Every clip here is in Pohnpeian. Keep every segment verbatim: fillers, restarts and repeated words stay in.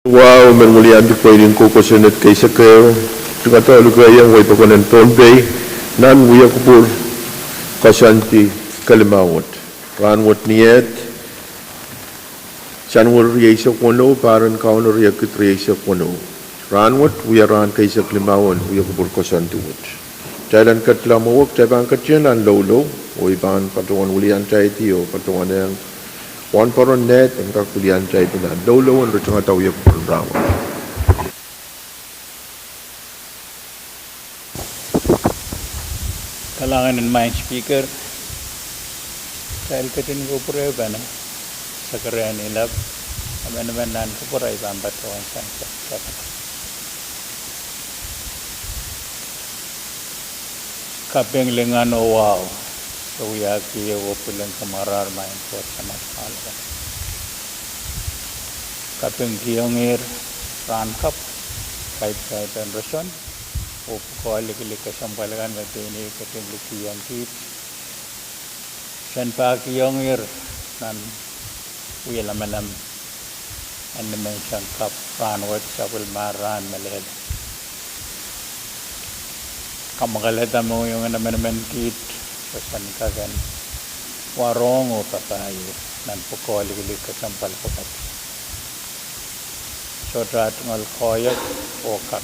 Wahu men weliandi pweinen kou kosonned kei seke, tungoal lukehiong wehi pokon en Pohnpei nan wia kupwur koasoandi kelimau wet. Rahnwet ni Eht, Senweri rieisek weneu, pahr en Kauno riekid rieisek weneu. Rahnwet wia rahn kei seke limau en wia kupwur koasoandi wet. Kitail en ketlahng mwowe, kitail pahn ketin nan loulou, oh I pahn patohwan weliandi oh patohwan eng wahnpoaron Ned en kak weliandi nan loulou en ritingada wia kupwur en rahnwet. Kalahngan en maing Speaker, kitail ketin kupwurehpene, sekerehni lap, emenemen nan kupwur I pahn patohwan sang sa- Kaping, lingan oh wahu, se wiahki ehu oh pwil en kamarahr, maing Koht Samat Mahlap. Kapingkihong ihr rahn kapw, kaipikaipen roson, oh pwukoa likilik kesempwal kan me pein ihr ketin likihong kiht. Sen pahkihong ihr nan wia lamalam en nimenseng kapw rahnwet, sapwellimar rahn mehlel. Kamwakelehda mohngiong en emenemen kiht, pwe sen kak en warohng oh papah ihr nan pwukoa likilik kesempwal pwukat. Sohte tungoal koahiek oh kak.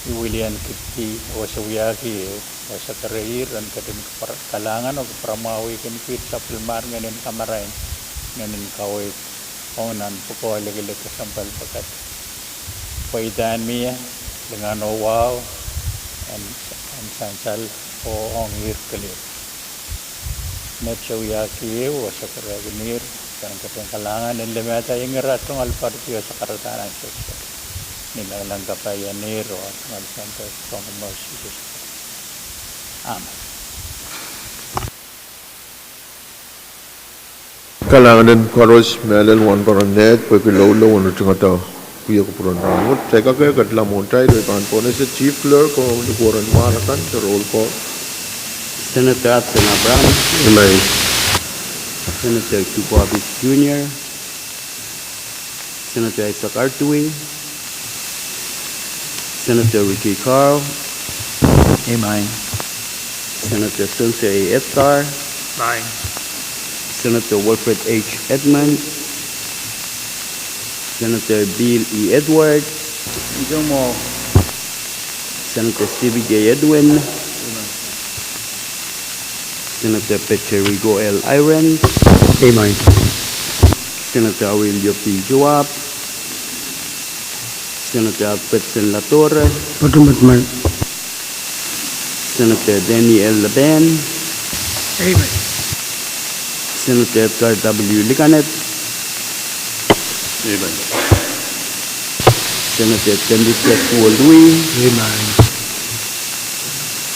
I wiliandi kiht oh se wiahki ehu oh sekerehier en ketin kalahngan oh kapwaramwahwihkin kiht sapwellimar ngehnin kamarain, ngehnin kaweid, ong nan pwukoa likilik kesempwal pwukat. Pweida en mie, lingan oh wahu, en, en sansal oh ong ihr kilin. Met se wiahki ehu oh sekerehkin ihr, pahn ketin kalahngan en limehda inger ah tungoal pwaridi oh sakaradahn ansou seri. Ni lengileng kapai en ihr oh tungoal sounpar Kaun Sises. Amen. Kalahngan en koaros mehlel wahnpoaron Ned pwehki loulou en ritingada wia kupwur en rahnwet. Kitail kak ketlahng mwohtail, I pahn pwonese Chief Clerk ong likwerih en mwahl akan, the roll call. Senator Hudson Abraham. Amen. Senator Q Bobby Junior, Senator Isaac Artui, Senator Ricky Carl. Amen. Senator Spencer A. Edgar. Amen. Senator Wilfred H. Edmund. Senator Bill E. Edward. Amen. Senator Stevie J. Edwin. Amen. Senator Peter Rico L. Irons. Amen. Senator Aurelio P. Joab. Senator Alfredson Ladore. Bottom, bottom. Senator Danny L. Laban. Amen. Senator Edgar W. Liganet. Amen. Senator Tendrick S. Waldui. Amen.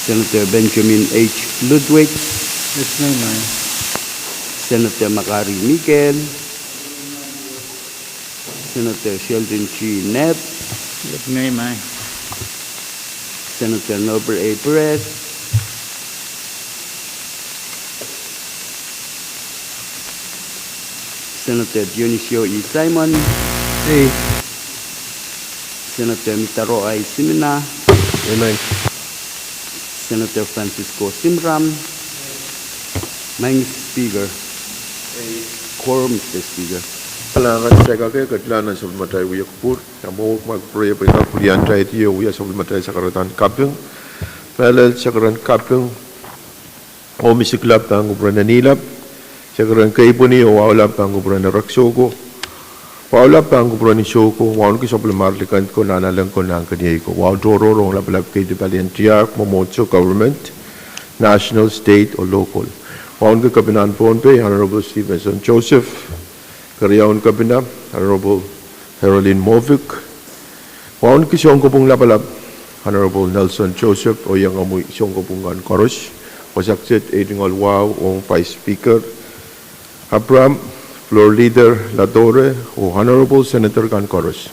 Senator Benjamin H. Ludwig. Amen. Senator Makari Mikael. Senator Sheldon G. Knapp. Amen. Senator Norbert A. Perez. Senator Dionisio E. Simon. Aye. Senator Mitaro I. Simina. Amen. Senator Francisco Simram. Maing Speaker. Aye. Quorum, Mister Speaker. Kalahngan, kitail kak ketlahng nan sapwellimatail wia kupwur. Ia mwo ma kupwure pwe I kak pwiliandahr oh wia sapwellimatail sakaradahn kaping. Mehlel sakaradahn kaping oh misiklap pahn kupwuren Anilap. Sakaradahn keipweni oh wahulap pahn kupwuren Ereksoko. Wahulap pahn kupwuren Isoko, wauneki sapwellimar likend ko, nanalek ko, nahnkeniei ko. Wahu tohrohr ong lapalap kei dipalien tiahk, mwomwohdiso, government, national, state oh local. Wauneki Kepinahn Pohnpei, Honorable Stevenson Joseph. Keriaun Kepina, Honorable Herolin Mofik. Wauneki sounkopwung lapalap, Honorable Nelson Joseph, oh iangahki sounkopwung kan koaros. Wasa kiset ei tungoal wahu ong Vice Speaker Abraham, Floor Leader Ladore, oh Honorable Senator kan koaros.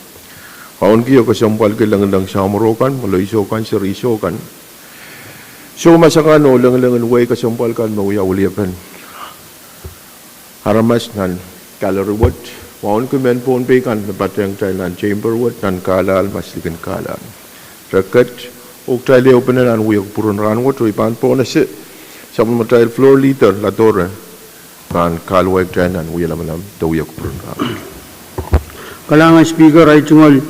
Wauneki oh kesempwalki lengileng samworo kan, mweleiso kan, serihso kan, soumas akan oh lengilengen wehi kesempwal kan me wia weliepen aramas nan gallery wet. Wauneki mehn Pohnpei kan me patehng kitail nan chamber wet nan Carlisle, Maslikin Carlisle. Re ket, oh kitail ehupene nan wia kupwur en rahnwet, oh I pahn pohnese sapwellimatail floor leader Ladore pahn kahluwa kitail nan wia lamalam de wia kupwur en rahnwet. Kalahngan Speaker, ahi tungoal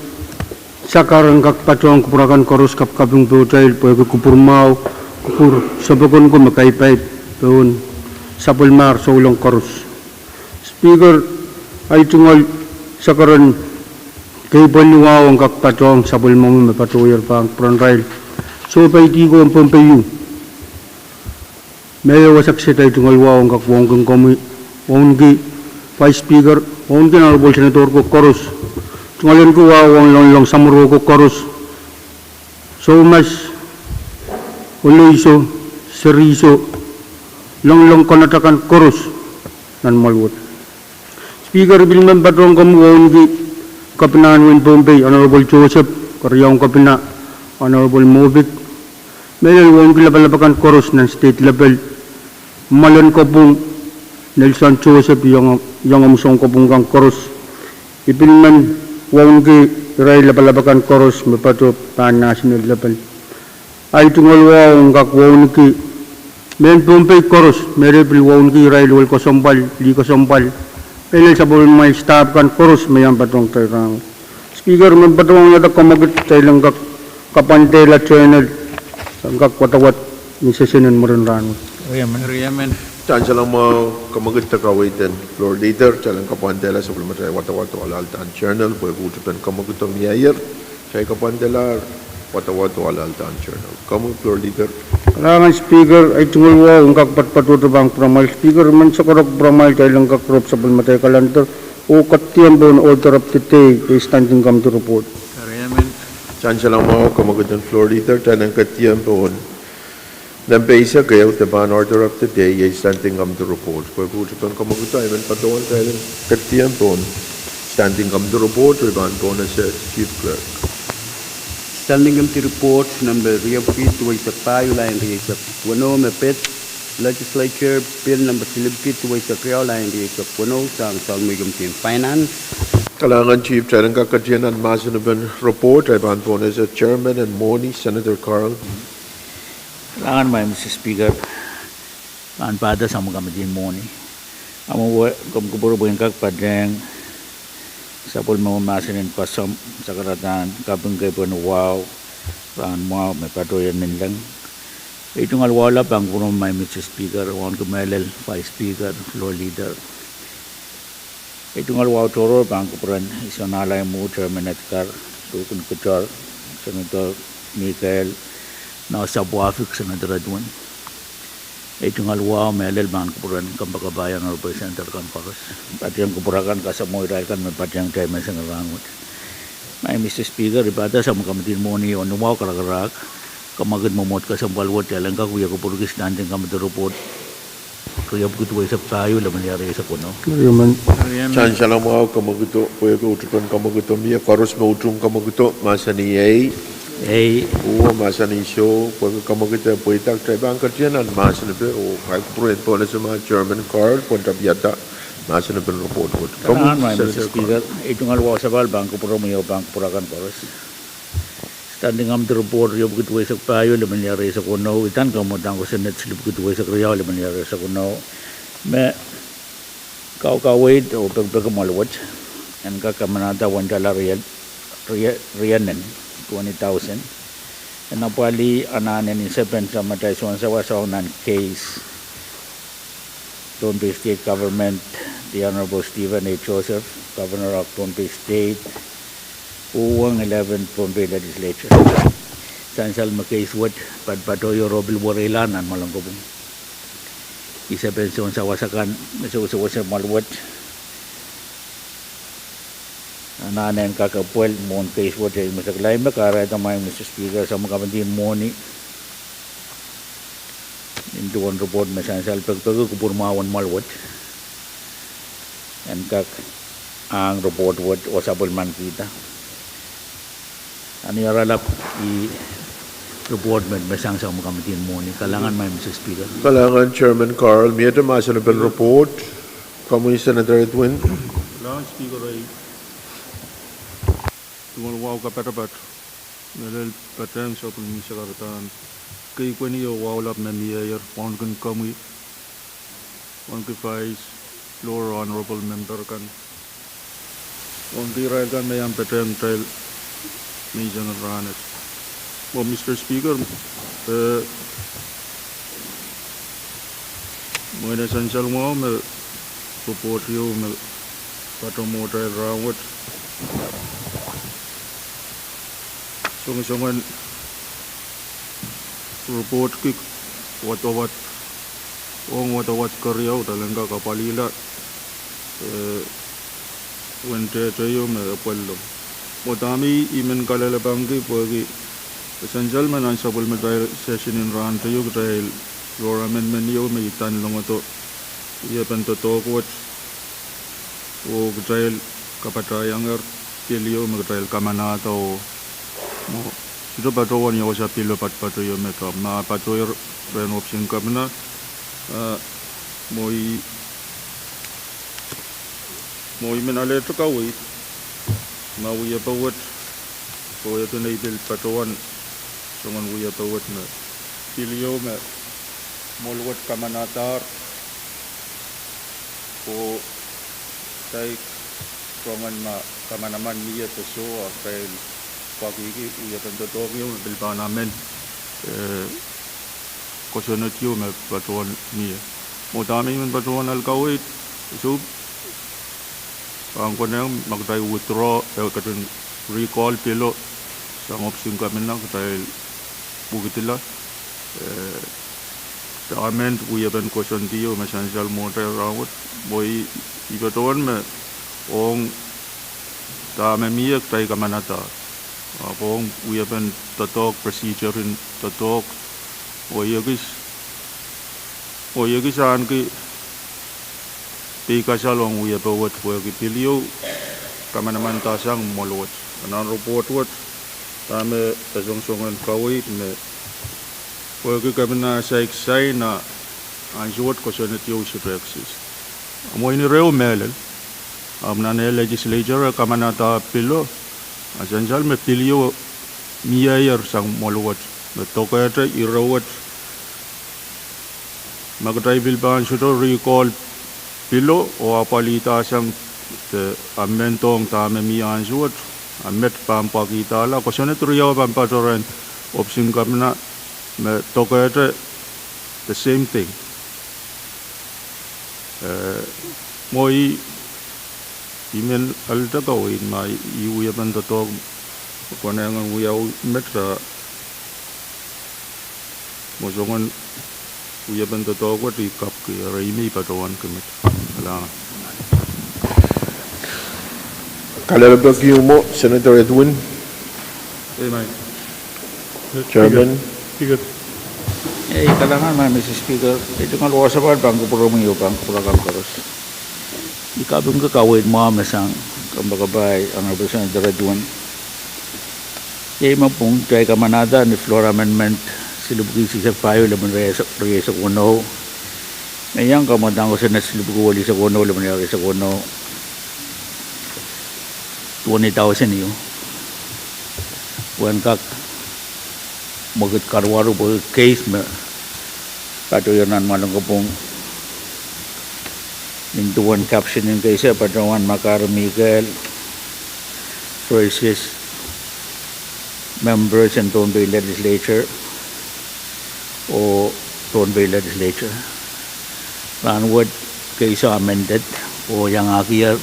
sakar en kak patohng kupwur akan koaros kapikaping pohtail pwehki kupwur mwahu, kupwur sopokonko me kaipaip pohn sapwellimahr souleng koaros. Speaker, ahi tungoal sakar en keipweni wahu en kak patohng sapwellime me patohier pahn kupwuren irail sohpeidi ko en Pohnpei u. Me e wasa kiset ahi tungoal wahu en kak wauneki komwi, wauneki Vice Speaker, wauneki Honorable Senator ko koaros. Tungoal en ko wahu ong loalloalahng samworo ko koaros. Soumas, Oloiso, Seriso, loalloalahng konehng akan koaros nan mwahl wet. Speaker, I pil men patohng komwi wauneki Kepina en wein Pohnpei, Honorable Joseph, Keriaun Kepina, Honorable Moffitt, mehlel wauneki lapalap akan koaros nan state level, Malen Kopwung, Nelson Joseph, iong, iong omw sounkopwung kan koaros. I pil men wauneki irail lapalap akan koaros me patoh pahn national level. Ahi tungoal wahu en kak wauneki mehn Pohnpei koaros, mehlel pil wauneki irail wel kesempwal, lih kesempwal, mehlel sapwellimamwail staff kan koaros me iang patohng kitail rahnwet. Speaker, I men patohwanohng dah kamwekid kitail en kak kapwandehla journal en kak wadawad ni session en mwurin rahnwet. Kitail en salamwahu kamwekid de kaweid en floor leader, kitail en kapwandehla sapwellimatail wadawad oh alauldahn journal pwehki uhtupen kamwekido mieier. Kitail kapwandehla wadawad oh alauldahn journal. Komwi floor leader. Kalahngan Speaker, ahi tungoal wahu en kak patpatohdo pahn kupwuramwail Speaker, I men sohte kupwuramwail kitail en kak rep sapwellimatail calendar oh ketiam pohn order of the day, standing committee report. Kitail en salamwahu kamwekid en floor leader, kitail en ketiam pohn nempe eisek ehu de pahn order of the day, iei standing committee report. Pwehki uhtupen kamwekido, I men patohwan kitail en ketiam pohn standing committee report, oh I pahn pohnese Chief Clerk. Standing Committee Report nempe riepwiki duweisek pahieu, lain rieisek weneu, me pid Legislature Bill nempe silipwiki duweisek riau, lain rieisek weneu, sang Sounmwi Committee en Finance. Kalahngan Chief, kitail en kak ketian nan mahsen en report, I pahn pohnese Chairman en Mwohni, Senator Carl. Kalahngan Madam Speaker, pahn patohwan Sounmwi Committee en Mwohni. Ahmw wehwehki kupwur pwehn kak patehng sapwellime mahsen en kosomw sakaradahn kaping keipweni wahu, rahn mwahu me patohier ninleng. Ahi tungoal wahu lap pahn kupwuromwi Madam Speaker, wauneki mehlel Vice Speaker, floor leader. Ahi tungoal wahu tohrohr pahn kupwuren Isonalai Mwo, Chairman Edgar, Tuhkin Kutor, Senator Mikael, Nausapwafik, Senator Edwin. Ahi tungoal wahu mehlel pahn kupwuren kompoakepahi Honorable Senator kan koaros. Patehng kupwur akan, kasamwo irail kan me patehng kitail menseng en rahnwet. Madam Speaker, I patohwan Sounmwi Committee en Mwohni oh ni wahu karakarahk, kamwekid mwomwohd kesempwal wet, kitail en kak wia kupwurki Standing Committee Report riepwiki duweisek pahieu, lemeliar eisek weneu. Kitail en salamwahu kamwekido pwehki uhtupen kamwekido mie. Koaros me utung kamwekido mahsanih ei. Ei. Uwe mahsanih soh. Pwehki kamwekido pweida, kitail pahn ketian nan mahsen en report, oh I kupwuren pohnese ma Chairman Carl pwehn tapiada mahsen en report wet. Kalahngan Madam Speaker, ahi tungoal wahu sapahl pahn kupwuromwi oh pahn kupwur akan koaros. Standing Committee Report riepwiki duweisek pahieu, lemeliar eisek weneu, idahn kamwadang ko Senate silipwiki duweisek riau, lemeliar eisek weneu, me kaukaweid oh pekipeki mwoahl wet en kak kamanada wen dahla rie, rie, rienen twenty thousand en apwalih anahnen isepen samatail sounsawas ong nan keis Pohnpei State Government, the Honorable Stephen A. Joseph, Governor of Pohnpei State, uhwong eleven Pohnpei Legislature. Sansal me keis wet patpatohier oh pil wereila nan mwoalen kopwung. Isepen sounsawas akan me sewesewese mwoahl wet anahnen kak epwel mwohn keis wet, e imwisekla. I me kahrehda Madam Speaker, Sounmwi Committee en Mwohni, nin duwen report me sansal pekipeki kupwur mwahu en mwoahl wet, en kak ahng report wet oh sapwellimanikihda. Eri, ire lap ih report me, me sang Sounmwi Committee en Mwohni. Kalahngan Madam Speaker. Kalahngan Chairman Carl. Miehte mahsen en report, komwi Senator Edwin. Speaker, ei, tungoal wahu kapatapat, mehlel patehng sapwellime sakaradahn keikweni oh wahu lap me mieier, wauneki komwi, wauneki Vice, floor, honorable member kan, wauneki irail kan me iang patehng kitail menseng en rahnwet. Mwo Mister Speaker, eh, mwein e sansal mwahu me report ieu me patohwan mwohtail rahnwet, songosongen report ki wadawad, ong wadawad keriau, dahlen kak apwalihla, eh, wen tehte ieu me pwello. Mwo dahme I men kalelapak ki pwehki e sansal me nan sapwellimatail session en rahnwet ieu kitail floor amendment ieu me I pahn longodo wiepen doadoahk wet, oh kitail kapatahiengehr pil ieu me kitail kamanahda oh, mwo, sohte patohwan iang wasa pil oh patopato ieu me, ma patohwan rehn ohpis en kepina, ah, mwo I, mwo I men alehdi kaweid ma wiepe wet, pwe e pil patohwan, soangen wiepe wet me pil ieu me mwohl wet kamanahdahr, oh kitail rongen ma kamanaman mie de soh, ah kitail pwakihki wiepen doadoahk ieu me pil pahn amend, eh, kosonned ieu me patohwan mie. Mwo dahme I men patohwan ale kaweid, e sou pahn konehng ma kitail withdraw, eh, ketin recall pilo sang ohpis en kepina, kitail pwukidila, eh, de amend wiepen kosonned ieu me sansal mwohtail rahnwet, mwo I, I patohwan me ong dahme mie kitail kamanahda, ahpw ong wiepen doadoahk, procedure en doadoahk, oh I ekis, oh I ekis ahneki peikasal ong wiepe wet pwehki pil ieu kamanamanada sang mwohl wet. Nan report wet, dahme e songosongen kaweid me pwehki kepina saik sign, ah ansou wet kosonned ieu sohte exist. Mwo I nin ehu mehlel, ahpw nan eh legislature e kamanahda pilo, ah sansal me pil ieu mieier sang mwohl wet, me dokehte ire wet ma kitail pil pahn sohte recall pilo oh apwalihda sang de amend ong dahme mie ansou wet, ah met pahn pwakidala, kosonned riau pahn patohwan rehn ohpis en kepina me dokehte the same thing. Eh, mwo I, I men alehda kaweid ma I wiepen doadoahk, konehng en wiawi met, ah mwo soangen wiepen doadoahk wet I kapwki, eri I men patohwan commit. Kalahngan. Kalelapak ieu mwo, Senator Edwin. Chairman. Speaker. Ei, kalahngan, Mister Speaker. I tungoal wasapan pahn kupwuromwi oh pahn kupwur akan koaros. I kapingki kaweid mwahu me sang kompoakepahi Honorable Senator Edwin. Iei me pwung kitail kamanahda ni floor amendment silipwki eisek pahieu lepin rieisek weneu, me iang kamwadang kosonned silipwki welisek weneu lepin rieisek weneu, twenty thousand ieu, pwehn kak mwekid karuwaru pwe case me patohier nan mwahlongopwung. Nin duwen caption en case e patohwan Makar Mikael versus members en Pohnpei Legislature oh Pohnpei Legislature. Rahnwet case o amended oh iangahkier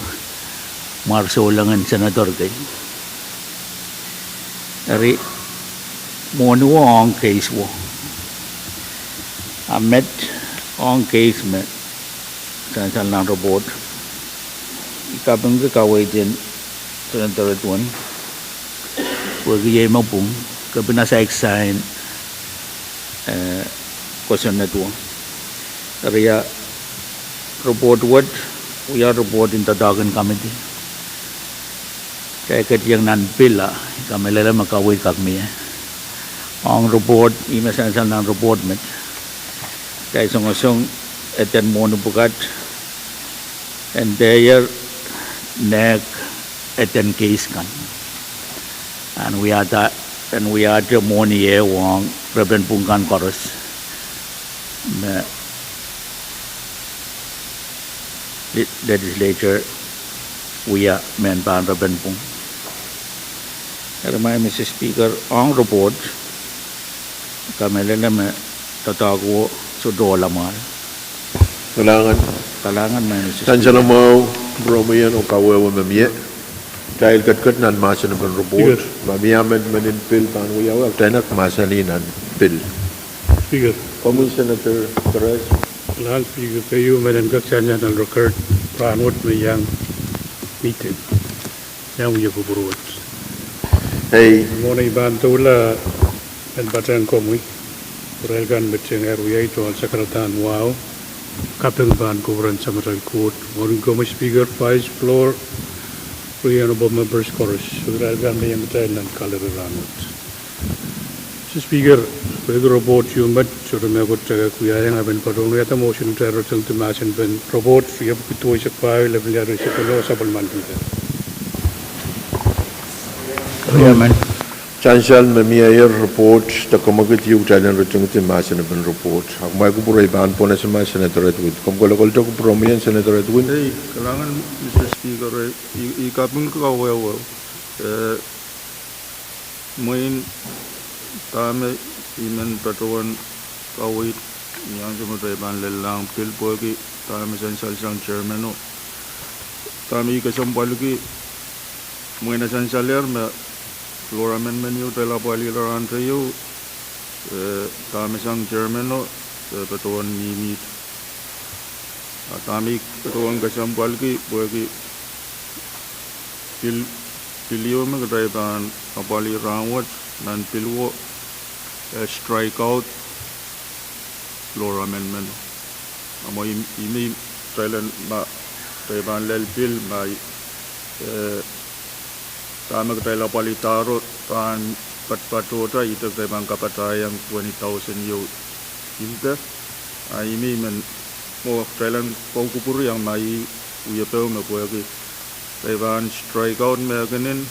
mwar souleng en senator kei. Eri mwohni o ong case o, ah met ong case me sansal nan report. I kapingki kaweid en Senator Edwin, pwehki iei me pwung, kepina saik sign, eh, kosonned o. Eri ah report wet, wia report en doadoahk en committee. Kitail ketieng nan pil, ah I kamehlele me kaweid kak mie ong report, ih me sansal nan report met. Kitail songosong eden mwohni pwukat en dehr nek eden keis kan. En wiahda, en wiahte mwohni ehu ong repen pwung kan koaros me le-, legislature wia mehn pahn repen pwung. Eri, Madam Speaker, ong report, kamehlele me doadoahk wet sohte ohl amwail. Kalahngan. Kalahngan, Madam Speaker. Sansal mwahu, Promian, oh kawehwe me mie. Kitail ketiket nan mahsen en report. Speaker. Ma mie amendment en pil pahn wiawi, kitail kak mahsanih nan pil. Speaker. Komwi Senator Perez. Kalahngan Speaker, keieu me len kak sansal nan record, rahnwet me iang meeting. Iang wia kupwur wet. Ei. Mwohn ei pahn doula, en patehng komwi, irail kan me tengehng wiawi tohn sakaradahn wahu, kaping pahn kupwuren Samatail Koht. Mwohn komwi Speaker, Vice, Floor, riei honorable members koaros, irail kan me iang kitail nan gallery rahnwet. Madam Speaker, pwehki report ieu met sohte mehkot kak wiahiong, I men patohwan wiahda motion kitail ritingdi mahsen en report riepwiki duweisek pahieu, lepin lel rieisek weneu, sapwellimanikihda. Sansal me mieier, report de komwekid ieu kitail en ritingdi mahsen en report. Ahpw kumwail kupwur ei pahn pwonese ma Senator Edwin. Komw kolokolte kupwur omw ien, Senator Edwin. Ei, kalahngan Mister Speaker, ei, i, i kaping kawehwe. Eh, Mwein dahme I men patohwan kaweid ni ansou me kitail pahn lellahng pil pwehki dahme sansal sang chairman o. Dahme I kesempwalki, mwein e sansalehr me floor amendment ieu kitail apwalih rahn teio, eh, dahme sang chairman o, eh, patohwan mihmi. A dahme I patohwan kesempwalki pwehki pil, pil ieu me kitail pahn apwalih rahn wet nan pil wo, eh, strike out floor amendment. A mwein I, I mih, kitail en ma, kitail pahn lel pil ma, eh, dahme kitail apwalih dahro pahn pad, patohda, ihte kitail pahn kapatahiong twenty thousand ieu impe. A I mih men mwo kitail en kaukupwuriong ma I wie peume pwehki kitail pahn strike out mehkinin,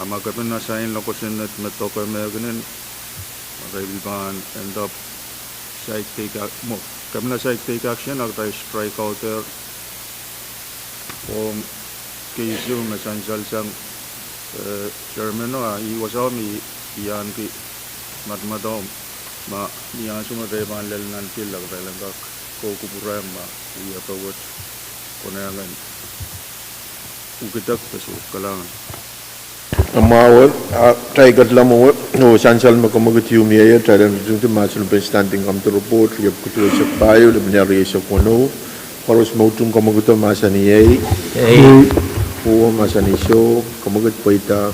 a ma kepina sain lokosenet me doke mehkinin, ma kitail pil pahn end up side take ac-, mwo, kepina side take action a kitail strike out er ong keisiu me sansal sang, eh, chairman o, a I wasao me I ahneki madamadau ma ni ansou me kitail pahn lel nan pil a kitail en kak kaukupwurehng ma wiepe wet konehng en ukidek de soh. Kalahngan. Amwail, a, kitail ketilong mwo, oh sansal me komwekid ieu mieier, kitail en ritingdi mahsen en standing committee report riepwiki duweisek pahieu, lepin lel rieisek weneu. Koaros me utung komwekido mahsanih ei. Ei. Uwo mahsanih soh, komwekid pweida.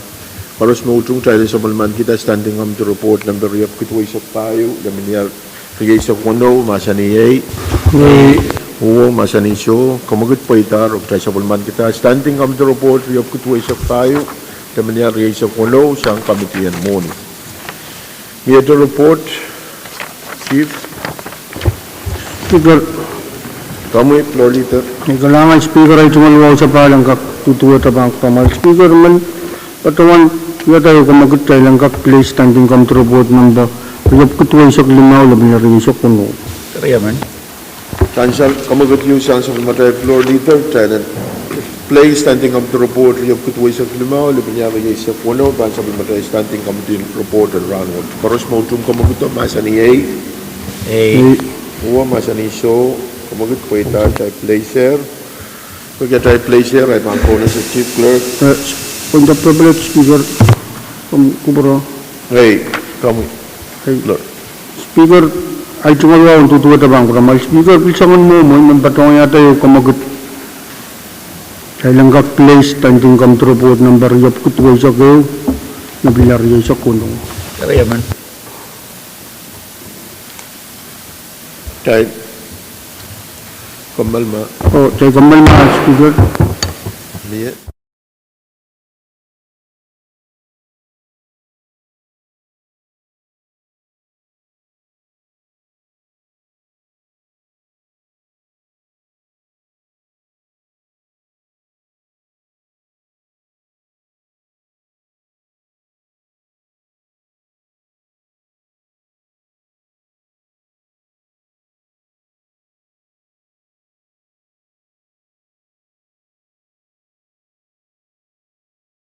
Koaros me utung, kitail en sapwellimanikihda standing committee report nempe riepwiki duweisek pahieu, lepin lel rieisek weneu, mahsanih ei. Ei. Uwo mahsanih soh, komwekid pweida, oh kitail sapwellimanikihda standing committee report riepwiki duweisek pahieu, lepin lel rieisek weneu, sang committee en mwohni. Miehte report, Chief. Speaker. Komwi, Floor Leader. Ei, kalahngan Speaker, ei tungoal wahu sapahl en kak duduwehda pahn kupwur amwail Speaker. Men patohwan wiahda ehu komwekid kitail en kak place standing committee report nempe riepwiki duweisek limau, lepin lel rieisek weneu. Sansal, komwekid ieu sang sapwellimatail Floor Leader, kitail en place standing committee report riepwiki duweisek limau, lepin lel rieisek weneu, pahn sapwellimatail standing committee report en rahn wet. Koaros me utung komwekido mahsanih ei. Ei. Uwo mahsanih soh, komwekid pweida, kitail place er. Pwehki kitail place er, ahi pahn pwonese Chief Clerk. Eh, point of privilege, Speaker. Komw kupwuro. Ei, komwi. Ei. Speaker, ei tungoal wahu en duduwehda pahn kupwur amwail Speaker, pil soangen mwohmw, men patohwan wiahda ehu komwekid kitail en kak place standing committee report nempe riepwiki duweisek ehu, lepin lel rieisek weneu. Kitail kommoal ma. Oh, kitail kommoal ma, Speaker. Mie.